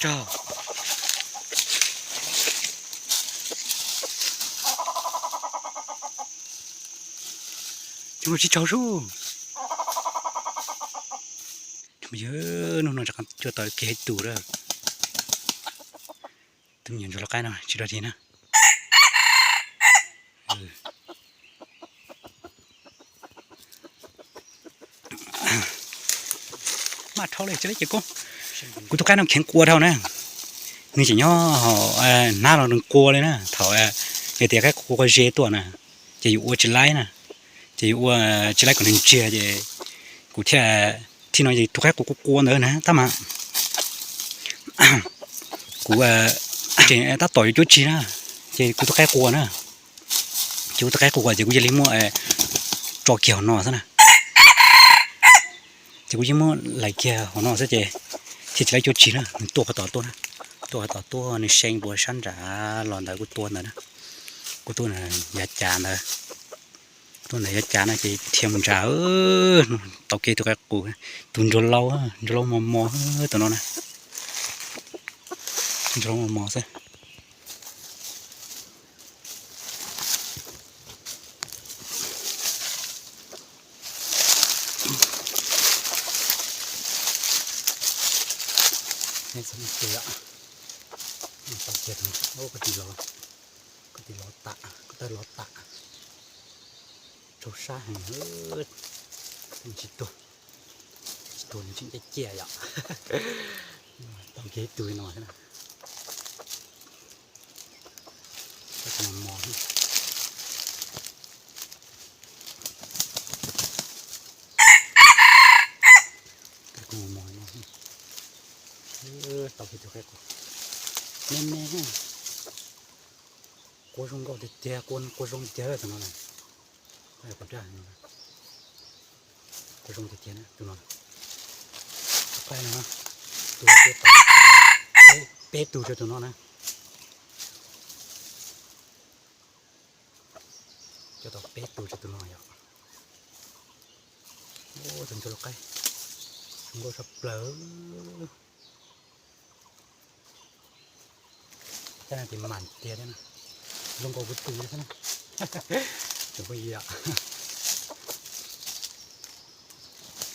Rog. Cov mus sib tsaug sub. Hnub no rov qab cuab tau kiag ib tug lawm. Tus me nyuam ntsuag lau qaib no tsis dog dig na. Maj dhau li, tsis laib cawv koob. Kuv tus qaib no kheev qua dhau na. Nws tseem nyob hauv hnab los nws qua li na. Thaum yog tias qaib qua qua ze tuaj na, ces yus ua tsis laib na, ces yus ua tsis laib kom nws ntsiag ces kuv thiaj, thaum no ces tus qaib qua qua qua ntawd na tab mas kuv tab tom yuav cuab tsis na, ces kuv tus qaib qua na, ces kuv tus qaib qua ces kuv cia li muab tso kiag hauv no xwb na. Ces kuv yeej muab lais kiag hauv no xwb ces thiaj tsis laib cuab tsis na, nws tuaj qhov tom tuaj na, tuaj qhov tom tuaj nws see puas sab nram los ntawd kuv tua ntawd na, kuv tua ntawd yav cas ntawd, tua ntawd yav cas no ces dhia mus nrad, tau kiag tus qaib qus, tus ntsuag lau, ntsuag lau mos mos tus no na, ntsuag lau mos mos xwb. Tau kiag, koj tis los, koj tis los tam, koj tais los tam, raug sab heev, tsis tuag, tsis tuag nws tseem ciaj ciaj yom. Tau kiag ib tug no xwb na. Mos mos, mos mos no, tau kiag tus qaib qus me me, qua zoo nkauj tiag tiag, qua zoo tiag tus no na. Qua zoo tiag tiag na tus no. Tus qaib no, tus, peb tug rau tus no na. Coj tau peb tug rau tus no yom. Tus ntsuag lau qaib zoo nkauj tshaj plaws. Cov no ces mam tiag thiab na, zoo nkaus kuv tus xwb na. Tsoom phooj ywg,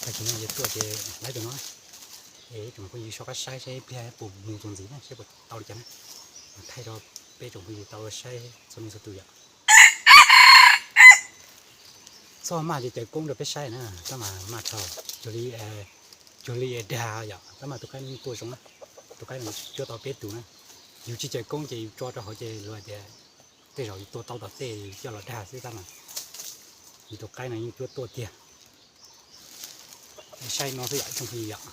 tag kis no yog tuaj ces laib tus no, es tsoom phooj ywg soj qab saib saib pliag puas mus txuas ntxiv na, saib puas tau li cas na. Thaij rau peb tsoom phooj ywg tau saib txhua leej txhua tus yom. Txhob maj ces cawv koob rau peb saib na, tab mas maj dhau, cuag li, cuag li dag yom, tab mas tus qaib no yeej tuaj zoo na, tus qaib no cuab tau peb tus na. Yus tsis cawv koob ces yus tso rau hauv ces luag tias tej zaum yus tua tau tom tej yus coj los dag xwb tab mas yus tus qaib no yeej cuab tuaj tiag. Saib no xwb yom ib tsoom phooj ywg yom.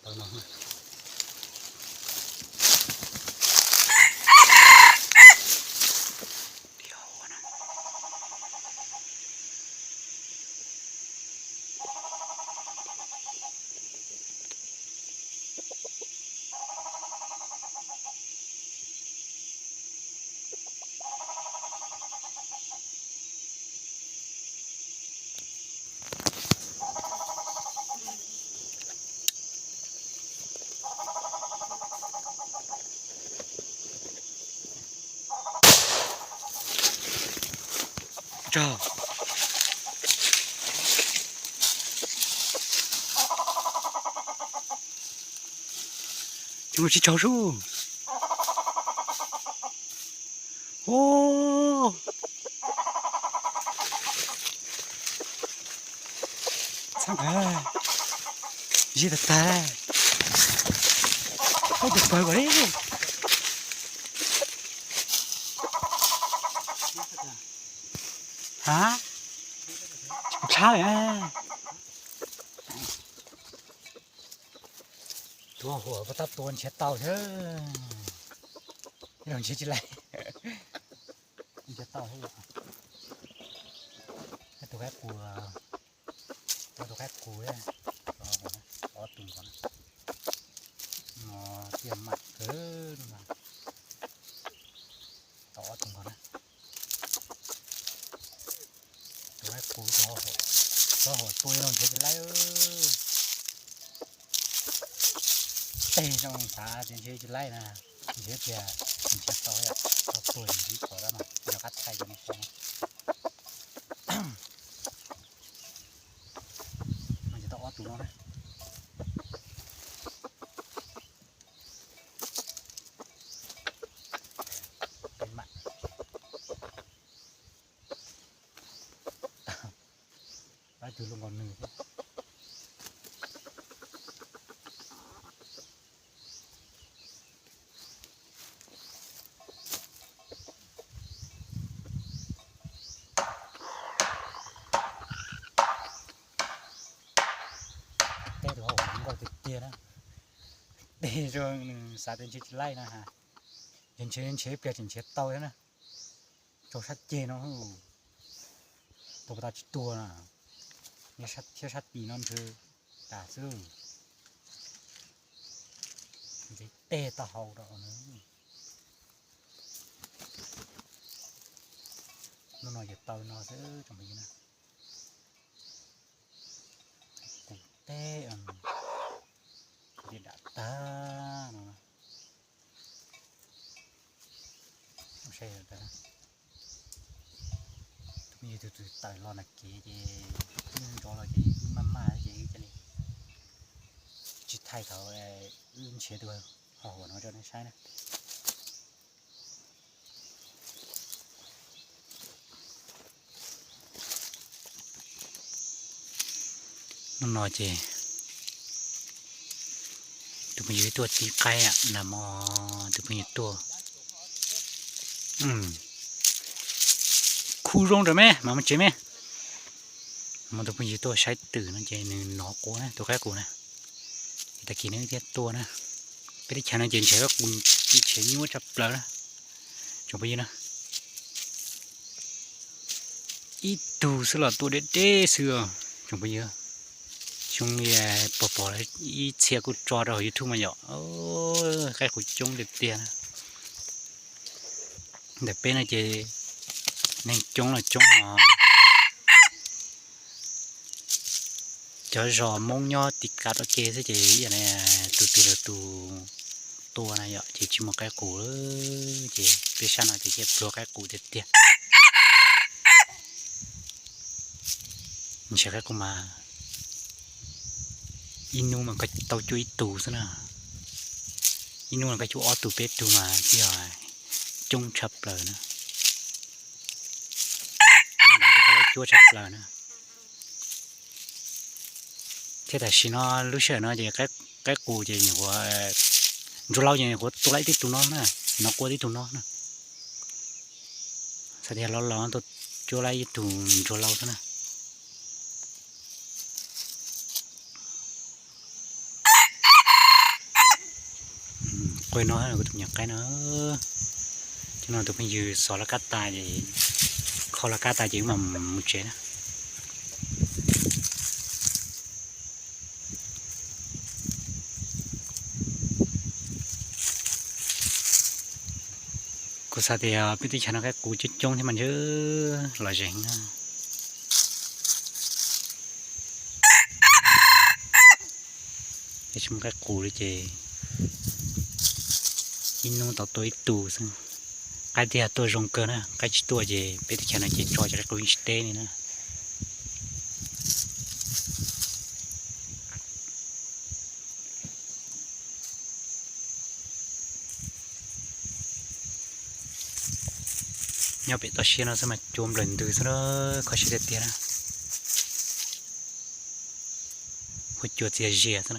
Tau no. Rog. Cov mus sib tsaug sub. Ub. Txhob ntawd, zib tag tag, ub tus pawg kom li. Ha, tsis pum tshab li. Tus huam pas tab tua nrhiav tau thiab, ib los nrhiav tsis laib, nrhiav tau thiab. Tus qaib qus, tus qaib qus, ob tug nkaus na, no tiaj mam kawg no, tau ob tug nkaus na. Tus qaib qus, tus huam tua ib los nrhiav tsis laib. teg zoo xav tias ntshe tsis laij na, ntshe tias ntshe tau yom, tau tuag ntshe tsis pom dab mas yog qab thaij cov no xwb. Mas ces tau ob tug no na. Pab tug lub nkaus nws thiab. Teb tus hauv nkauj tiag tiag na. Teb zoo nws xav tias ntshe tsis laij na ha. Ces ntshe ntshe pliag tseem ntshe tau thiab na. Rau sab ceg no, tau pas tas tsis tuag na. Thiab sab tim no ntshe tas xwb. Ntxeev teg tau hau rau na. Hnub no ces tau no xwb tsoom phooj ywg na. Kuv teb, kuv teb dam tag no. Tus me yog tus tawm los nram kev ces wb nrov los ces wb maj maj ces wb cia li tsis thaij thaum wb nrhiav tus ho huam no rau nej saib na. Hnub no ces tus phooj ywg tuaj tib qaib nam mos, tus phooj ywg tuaj khu zoo rau me mas mus tsev me. Muaj tus phooj ywg tuaj saib twm no ces nws hnov quav na, tus qaib qus na. Tag kis nws thiaj tuaj na. Peb teb chaws no ces ntshe qaib qus ntshe nyuaj tshaj plaws na tsoom phooj ywg na. Ib tug xwb los tuaj deb deb xwb os tsoom phooj ywg. Xyoo li pom pom ib txhia kuj tso rau hauv YouTube mas yom, qaib qus coob tiag tiag na. Ntawm peb no ces neeg coob los coob os. Cov zos Hmoob nyob tim kav rau ke xwb ces ib yam li tus twg los tus tua na yom, ces tsis muaj qaib qus, ces peb sab no ces thiaj pluag qaib qus tiag tiag. Ntshe qaib qus mas ib hnub mas koj tau cuab ib tug xwb na. Ib hnub mas koj cuab ob tug peb tug mas twb yog coob tshaj plaws na. Ib hnub ntawd ces koj lawv cuab tshaj plaws na. Thiab tam sim no lub sij hawm no ces qaib qus ces nyuam qhuav, ntsuag laus ces nyuam qhuav tua laib tib tug no na, no quaj tib tug no na. Xav tias los los tuaj cuab laib ib tug ntsuag laus xwb na. Quaj no kuv tus me nyuam qaib no. Cov no tus phooj ywg xov laj kab tas ces, kho laj kab tas ces wb mam mus tsev na. Kuv xav tias peb teb chaws no qaib qus coob coob thiab mas ntshe lom zem na. Peb tsis muaj qaib qus li ces ib hnub tau tua ib tug xwb. Qaib tiag tuaj zoo kawg na, qaib tsis tuaj ces peb teb chaws no ces tso cov qaib qus yeej tsis teb li na. Nyob pem toj siab no xwb mas cua nplawm ntws xwb na, kho siab tiag tiag na. Huab cua txias zias xwb na.